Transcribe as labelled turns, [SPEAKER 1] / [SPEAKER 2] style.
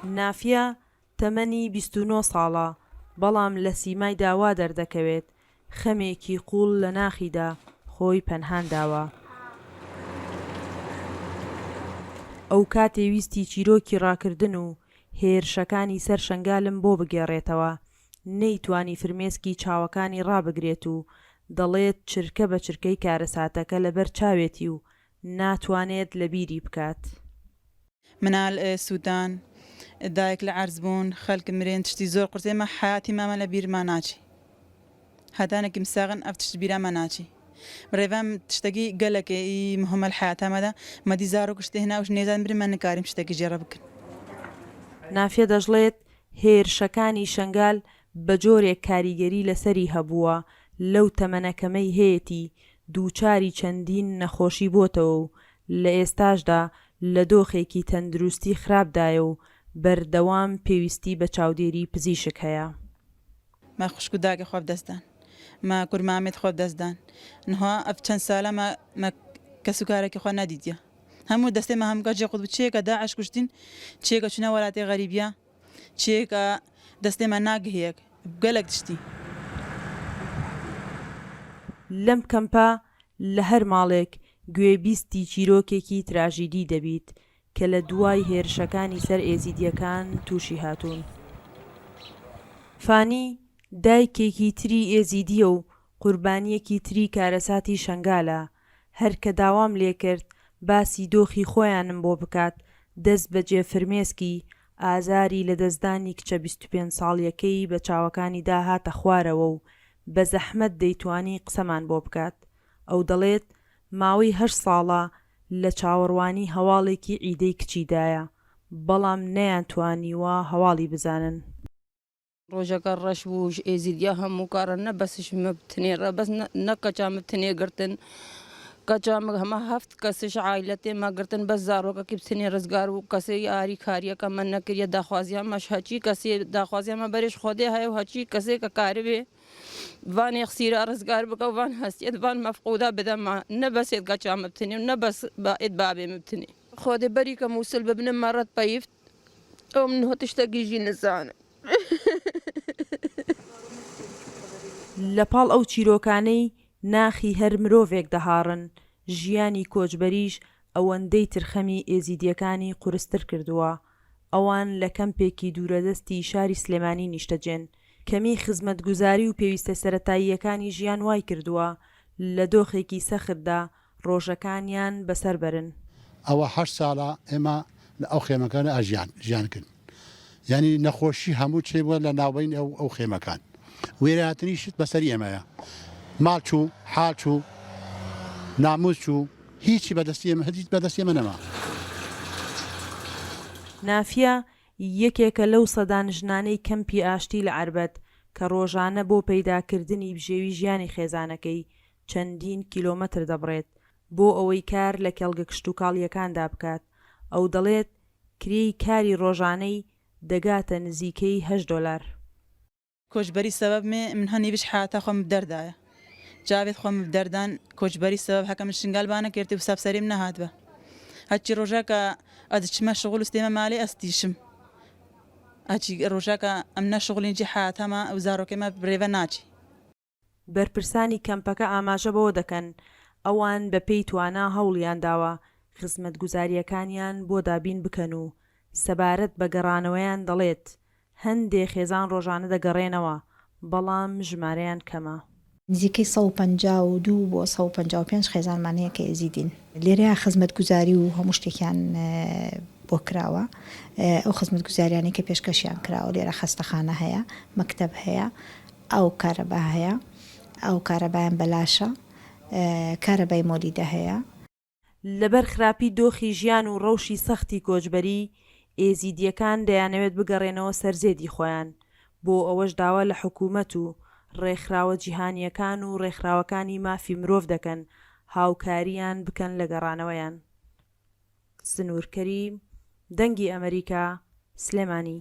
[SPEAKER 1] نافیە تەمەنی 29 ساڵە، بەڵام لە سیمایدا وا دەردەکەوێت خەمێکی قووڵ لە ناخیدا خۆی پەنهان داوە. ئەو کاتێ ویستی چیرۆکی ڕاکردن و هێرشەکانی سەر شەنگالم بۆ بگێڕێتەوە، نەیتوانی فرمێسکی چاوەکانی ڕابگرێت و دەڵێت چرکە بە چرکەی کارەساتەکە لەبەر چاوێتی و ناتوانێت لەبیری بکات.
[SPEAKER 2] منال سوتان دایک لە عەرز بوون خەلک مرێن تشتی زۆر قورس ئێمە حەیاتی مامە لە بیرما ناچی هەتانەکی مساغن ئەف تشت بیرا مە ناچی رێڤام تشتەکی گەلەکێ ئی مهمە لە حەیاتا مەدا مەدی زارۆکش تێ هناوش نێزاد مرن مە نکاریم شتەکی جێ ڕە بکن.
[SPEAKER 1] نافیە دەشڵێت، هێرشەکانی شەنگال بە جۆرێک کاریگەری لەسەری هەبووە لەو تەمەنە کەمەی هەیەتی دووچاری چەندین نەخۆشی بۆتەوە و لە ئێستاشدا لە دۆخێکی تەندروستی خراپدایە و بەردەوام پێویستی بە چاودێری پزیشک هەیە.
[SPEAKER 2] مە خوشک و داگە خوە بدەست دان. مە کور مامێت خوە بدەست دان. نها ئەڤ چەند سالە مە مە کەس و کارەکی خوە نەدیتیە. هەموو دەستێ مە هەمگا جێ قوت بوو. چێکە داعش کوشتین، چێکە چونە وەلاتێ غەریبیە، چێکە دەستێ مە ناگهیەک. گەلەک تشتی.
[SPEAKER 1] لەم کەمپە لە هەر ماڵێک گوێبیستی چیرۆکێکی تراژیدی دەبیت کە لە دوای هێرشەکانی سەر ئێزیدییەکان تووشی هاتوون. فانی دایکێکی تری ئێزیدییە و قوربانییەکی تری کارەساتی شەنگالە، هەر کە داوام لێکرد باسی دۆخی خۆیانم بۆ بکات، دەست بەجێ فرمێسکی ئازاری لەدەستدانی کچە 25 ساڵیەکەی بە چاوەکانیدا هاتە خوارەوە و بە زەحمەت دەیتوانی قسەمان بۆ بکات. ئەو دەڵێت ماوەی هەشت ساڵە لە چاوەڕوانی هەواڵێکی عیدەی کچیدایە، بەڵام نەیانتوانیوە هەواڵی بزانن.
[SPEAKER 3] ڕۆژەکە ڕەش بوو ژ ئێزیدیا هەموو کارە نە بەسش مە بتنێ ڕە بەس نە کەچا مە بتنێ گرتن کەچا مە هەمە هەفت کەسش عایلەتێ مە گرتن بەس زارۆکەکی بتنێ ڕزگار بوو کەسێ یاری کاریەکە مە نەکریە داخوازیا مەش هەچی کەسێ داخوازیا مە بەرێش خۆدێ هەیە و هەچی کەسێ کە کاربێ ڤان یەخسیرا ڕزگار بکە و ڤان هەستیەت ڤان مەفقودا بدە مە نە بەسێت کەچا مە بتنێ و نە بەس بائێت بابێ مە بتنێ. خۆدێ بەری کە موسل ببنم مە ڕەت پەیفت ئەو من هۆ تشتەگی ژی نزانم.
[SPEAKER 1] لەپاڵ ئەو چیرۆکانەی ناخی هەر مرۆڤێک دەهاڕن، ژیانی کۆچبەریش ئەوەندەی تر خەمی ئێزیدییەکانی قورستر کردووە. ئەوان لە کەمپێکی دوورەدەستی شاری سلێمانی نیشتەجێن. کەمیی خزمەتگوزاری و پێویستە سەرەتاییەکانی ژیان وایکردووە لە دۆخێکی سەختدا ڕۆژەکانیان بەسەر بەرن.
[SPEAKER 4] ئەوە هەشت ساڵە ئێمە لە ئەو خێمەکانە ئەژیان ژیان کرد یانی نەخۆشی هەموو چێ بووە لە ناوبەین ئەو ئەو خێمەکان وێراتنی شت بەسەری ئێمەیە ماڵ چوو حاڵ چوو ناموس چوو هیچی بەدەستی ئێمە هیچ بەدەستی ئێمە نەما.
[SPEAKER 1] نافیە یەکێکە لەو سەدان ژنانەی کەمپی ئاشتی لە عەربەت کە ڕۆژانە بۆ پەیداکردنی بژێوی ژیانی خێزانەکەی چەندین کیلۆمەتر دەبڕێت بۆ ئەوەی کار لە کێڵگە کشتوکاڵییەکاندا بکات، ئەو دەڵێت کرێی کاری ڕۆژانەی دەگاتە نزیکەی هەشت دۆلار.
[SPEAKER 2] کۆچبەری سەبەب مێ من هەنی بش حەیاتا خوەم بدەردایە جاوێت خوەم بدەردان کۆچبەری سەبەب هەکە من شنگال بانە کێرتی وساب سەریم نەهاتبە هەچی ڕۆژا کە ئەز چمە شغل و ستێمە مالێ ئەز تیشم هەچی ڕۆژا کە ئەم نە شغلین جی حەیاتا مە و زارۆکێ مە برێڤە ناچی.
[SPEAKER 1] بەرپرسانی کەمپەکە ئاماژە بەوە دەکەن، ئەوان بەپێی توانا هەوڵیانداوە خزمەتگوزارییەکانیان بۆ دابین بکەن و سەبارەت بە گەڕانەوەیان دەڵێت، هەندێ خێزان ڕۆژانە دەگەڕێنەوە، بەڵام ژمارەیان کەمە.
[SPEAKER 5] نزیکەی 152 بۆ 155 خێزانمان هەیە کە ئێزیدین. لێرەیا خزمەتگوزاری و هەموو شتێکیان بۆ کراوە، ئەو خزمەتگوزاریانەی کە پێشکەشیان کراوە، لێرە خەستەخانە هەیە، مەکتەب هەیە، ئاو و کارەبا هەیە، ئاو و کارەبایان بەلاشە، کارەبای مۆلیدە هەیە.
[SPEAKER 1] لەبەر خراپی دۆخی ژیان و ڕەوشی سەختی کۆچبەری، ئێزیدییەکان دەیانەوێت بگەڕێنەوە سەر زێدی خۆیان، بۆ ئەوەش داوا لە حکوومەت و ڕێکخراوە جیهانییەکان و ڕێکخراوەکانی مافی مرۆڤ دەکەن هاوکارییان بکەن لە گەڕانەوەیان. سنوور کەریم، دەنگی ئەمەریکا، سلێمانی.